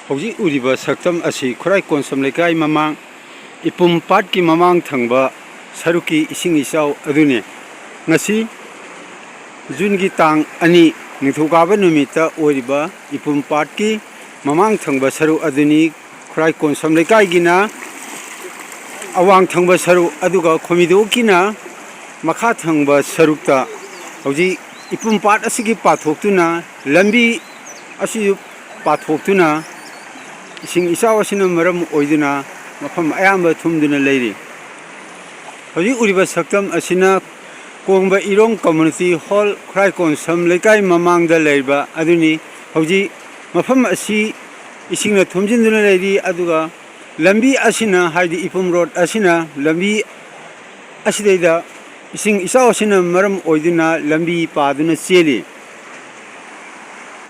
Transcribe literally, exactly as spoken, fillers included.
ꯍꯧꯖꯤꯛ ꯎꯔꯤꯕ ꯁꯛꯇꯝ ꯑꯁꯤ ꯈꯨꯔꯥꯏ ꯀꯣꯟꯁꯝ ꯂꯩꯀꯥꯏ ꯃꯃꯥꯡ ꯏꯄꯨꯝ ꯄꯥꯠꯀꯤ ꯃꯃꯥꯡ ꯊꯪꯕ ꯁꯔꯨꯛꯀꯤ ꯏꯁꯤꯡ ꯏꯆꯥꯎ ꯑꯗꯨꯅꯤ꯫ ꯉꯁꯤ ꯖꯨꯟꯒꯤ ꯇꯥꯡ ꯑꯅꯤ, ꯅꯤꯡꯊꯧꯀꯥꯕ ꯅꯨꯃꯤꯠꯇ ꯑꯣꯏꯔꯤꯕ ꯏꯄꯨꯝ ꯄꯥꯠꯀꯤ ꯃꯃꯥꯡ ꯊꯪꯕ ꯁꯔꯨꯛ ꯑꯗꯨꯅꯤ꯫ ꯈꯨꯔꯥꯏ ꯀꯣꯟꯁꯝ ꯂꯩꯀꯥꯏꯒꯤꯅ ꯑꯋꯥꯡ ꯊꯪꯕ ꯁꯔꯨꯛ, ꯑꯗꯨꯒ ꯈꯣꯃꯤꯗꯣꯛꯀꯤꯅ ꯃꯈꯥ ꯊꯪꯕ ꯁꯔꯨꯛꯇ ꯍꯧꯖꯤꯛ ꯏꯄꯨꯝ ꯄꯥꯠ ꯑꯁꯤꯒꯤ ꯄꯥꯊꯣꯛꯇꯨꯅ, ꯂꯝꯕꯤ ꯑꯁꯤꯁꯨ ꯄꯥꯊꯣꯛꯇꯨꯅ ꯏꯁꯤꯡ ꯏꯆꯥꯎ ꯑꯁꯤꯅ ꯃꯔꯝ ꯑꯣꯏꯗꯨꯅ ꯃꯐꯝ ꯑꯌꯥꯝꯕ ꯊꯨꯝꯗꯨꯅ ꯂꯩꯔꯤ꯫ ꯍꯧꯖꯤꯛ ꯎꯔꯤꯕ ꯁꯛꯇꯝ ꯑꯁꯤꯅ ꯀꯣꯡꯕ ꯏꯔꯣꯡ ꯀꯝꯃ꯭ꯌꯨꯅꯤꯇꯤ ꯍꯣꯜ, ꯈꯨꯔꯥꯏ ꯀꯣꯟꯁꯝ ꯂꯩꯀꯥꯏ ꯃꯃꯥꯡꯗ ꯂꯩꯔꯤꯕ ꯑꯗꯨꯅꯤ꯫ ꯍꯧꯖꯤꯛ ꯃꯐꯝ ꯑꯁꯤ ꯏꯁꯤꯡꯅ ꯊꯨꯝꯖꯤꯟꯗꯨꯅ ꯂꯩꯔꯤ, ꯑꯗꯨꯒ ꯂꯝꯕꯤ ꯑꯁꯤꯅ, ꯍꯥꯏꯗꯤ ꯏꯄꯨꯝ ꯔꯣꯗ ꯑꯁꯤꯅ ꯂꯝꯕꯤ ꯑꯁꯤꯗꯩꯗ ꯏꯁꯤꯡ ꯏꯆꯥꯎ ꯑꯁꯤꯅ ꯃꯔꯝ ꯑꯣꯏꯗꯨꯅ ꯂꯝꯕꯤ ꯄꯥꯗꯨꯅ ꯆꯦꯜꯂꯤ꯫